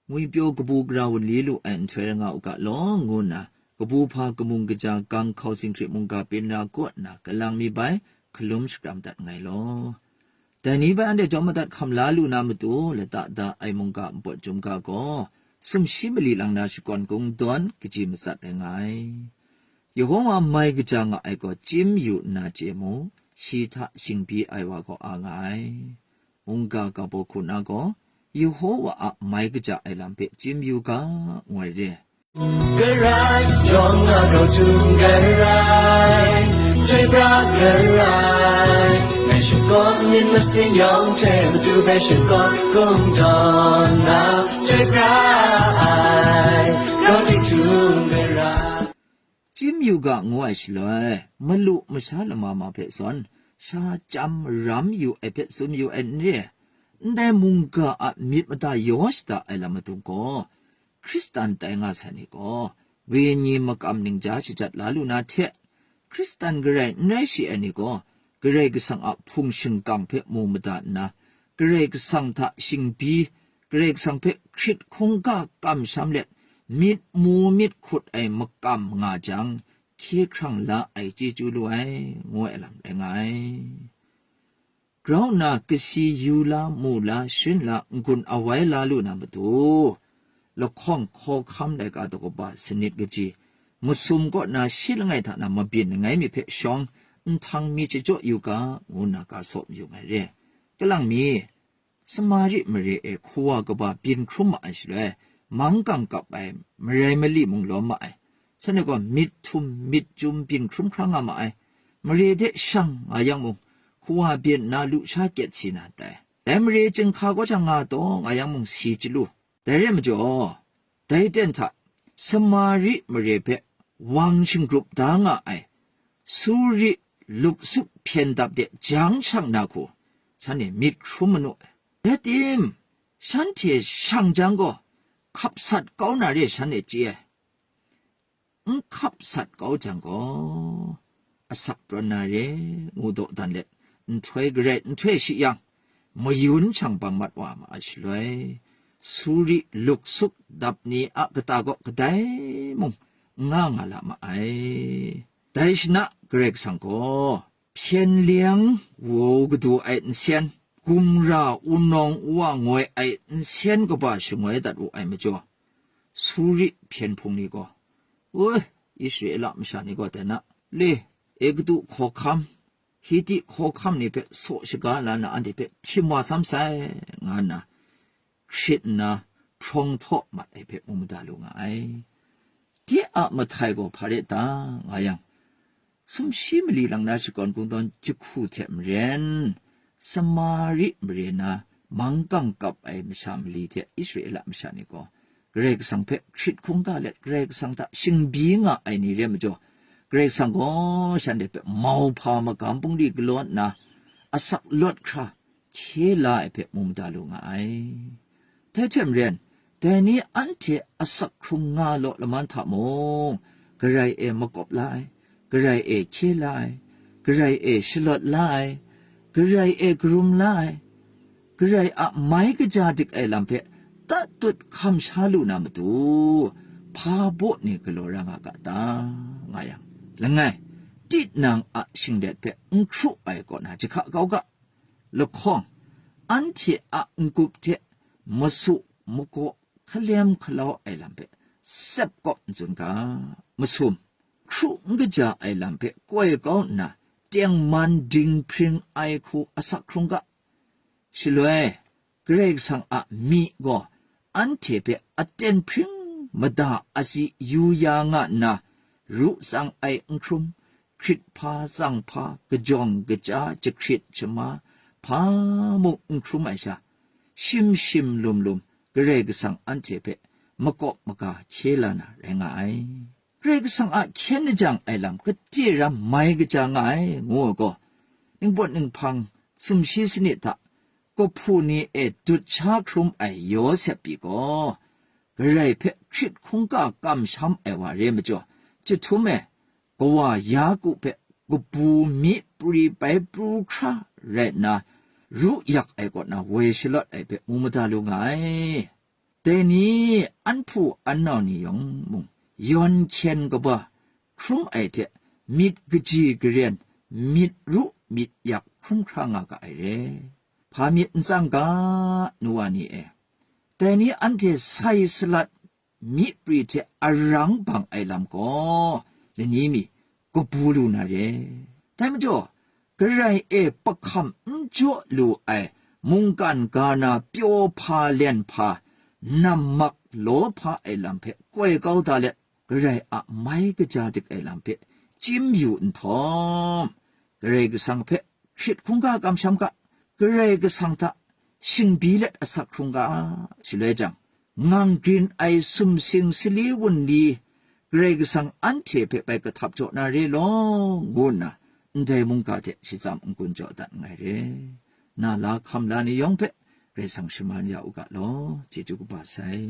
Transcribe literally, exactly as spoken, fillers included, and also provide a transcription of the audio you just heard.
ngwipyaw kabu gara wunli lu ai nhtoi rai nga u ga law, ngu nna, kabu hpa kamung kaja gang hkau singhkrit mungga byin ra kaw nna, galang mi bai hkalum shakram dat nngai law. Dai ni bai anhte jawm madat hkam la lu na matu, lata da ai mungga npawt chyum ga gaw, sumshi mali lang na shakawn kungdawn kaji matsat rai nga ai. Yehova mai kaja nga ai gaw chyim yu nna chye mu, shi hta shingbyi ai wa gaw a nga ai. Mungga ga baw hku na gaw, Yehova a mai kaja ai lam hpe chyim yu ga, ngu ai re. Karai, yawng a grau htum karai, chyoi pra karai, ngai shakawn myit masin yawng hte matu hpe shakawn kungdawn na, chyoi pra ai, grau tik htum karai. Chyim yu ga ngu ai shaloi, malu masha lama ma hpe zawn, sha chyam ram yu ai hpe tsun yu ai n re? Ndai mungga a myit mada yaw shada ai lam matu gaw, Hkristan tai nga sai ni gaw, wenyi makam ningja shajat la lu na hte, Hkristan garai n rai shi ai ni gaw, Karai Kasang a hpung shingkang hpe mu mada nna, Karai Kasang hta shingbyi, Karai Kasang hpe hkrit hkungga kamsham let, myit mu myit hkut ai makam nga jang, hkye hkrang la ai chyeju lu ai, ngu ai lam rai nga ai. Grau nna kasi yu la, mu la, sharin la, n-gun awai la lu na matu, lahkawng hkawhkam laika daw kaba sanit kaji, masum kaw na shi langai hta na mabyin langai mi hpe shawng, nhtang mi chyajaw yu ga, ngu nna ga saw mayu ai re. Kalang mi, Samari mare e hkawa kaba byin hkrum ma ai shaloi, manggang kap ai marai mali mung lawm ma ai. Shanhte gaw myit htum myit chyum byin hkrum hkra nga ma ai. Mare de shang nga yang mung, hkawa byin nna lusha kyet si na ndai. Dai mare chyinghka kaw jang nga taw nga yang mung si chyalu. Dai re ai majaw, dai ten hta, Samari mare hpe wang shinggrup da nga ai, Suri luksuk hpyen dap de jang shang na hku, shanhte myit hkrum manu ai. Rai tim, shanhte shang jang gaw, hkap sat kau na re shanhte chye ai. N hkap sat kau jang gaw, asak prawn na re, ngu dawdan let, nhtoi garai nhtoi shi yang, mayun shang bang mat wa ma ai shaloi, Suri luksuk dap ni a kata kaw kadai mung n nga nga la ma ai. Dai shana Karai Kasang gaw, hpyen leng wau kadu ai nsen, gumra wunawng wa ngoi ai nsen kaba shangoi dat wu ai majaw, Suri hpyen hpung ni gaw, oi, Israela masha ni gaw dai na, le, Egutu hkawhkam, Hiti hkawhkam ni hpe saw shaga la na anhte hpe htim wa sam sai, nga nna, hkrit nna, hprawng htaw mat ai hpe mu mada lu nga ai. De a mahtai gaw hpa re ta, nga yang, sumshi mali lang na shakawn kungdawn jahku hte maren, Samari mare na manggang kap ai masha mali hte Israela masha ni gaw, Karai Kasang hpe hkrit hkungga let Karai Kasang hta shingbyi nga ai ni re majaw, Karai Kasang gaw shanhte hpe mauhpa magam bungli galaw nna, asak lawt hkra hkye la ai hpe mu mada lu nga ai. Dai hte maren, dai ni anhte asak hkrung nga law laman hta mung, Karai e makawp la ai, Karai e hkye la ai, Karai e shalawt la ai, Karai e karum la ai, Karai a mai kaja dik ai lam hpe tatut hkam sha lu na matu, hpa baw ni galaw ra nga ga ta, nga yang, langai, tinang a shinglet hpe n hkru ai kaw na jahka kau ga, lahkawng, anhte a n-gup hte masu makaw hkalem hkalau ai lam hpe sep kawp n tsun ga, masum, hkru n kaja ai lam hpe koi kau nna, tengman dinghpring ai hku asak hkrung ga. Shaloi, Karai Kasang a myi gaw anhte hpe aten hpring mada asi yu ya nga nna, ru tsang ai n hkrum, hkrit hpa tsang hpa, kajawng kaja jahkrit shama, hpa mung n hkrum ai sha, shim shim lum lum Karai Kasang anhte hpe makawp maga hkye la na rai nga ai. Karai Kasang a hkyen lajang ai lam gade ram mai kaja nga ai, ngu ai gaw, ningpawt ninghpang sumshi sanit hta kahpu ni e dut sha hkrum ai Yawsep pyi gaw, Karai hpe hkrit hkungga kamsham ai wa re majaw, chyahtum e, kawa Yaku hpe kabu mi pri bai pru hkra rai nna, ru yak ai kaw na woi shalawt ai hpe mu mada lu nga ai. Dai ni an hpu an nau ni yawng mung, yawn hkyen kaba hkrum ai hte myit kaji karen, myit ru myit yak hkrum hkra nga ga ai re. Hpa myit n tsang ga, nu wa ni e. Dai ni anhte sai salat myiprwi hte arang bang ai lam gaw, lani mi kabu lu na re. Dai majaw, Karai e pahkam n jaw lu ai mungkan ga na pyaw hpa len hpa, nammak law hpa ai lam hpe koi kau da let, Karai a mai kaja dik ai lam hpe chyim yu nhtawm, Karai Kasang hpe hkrit hkungga kamsham ga, Karai Kasang hta shingbi let asak hkungga, shaloi jang, ngang grin ai sumsing sali wunli, Karai Kasang anhte hpe bai kahtap jaw na re law, ngu nna, ndai mungga hte shitsam n-gun jaw dat nngai re. Na la hkam la ni yawng hpe Karai Kasang shaman ya u ga law, chyeju kaba sai.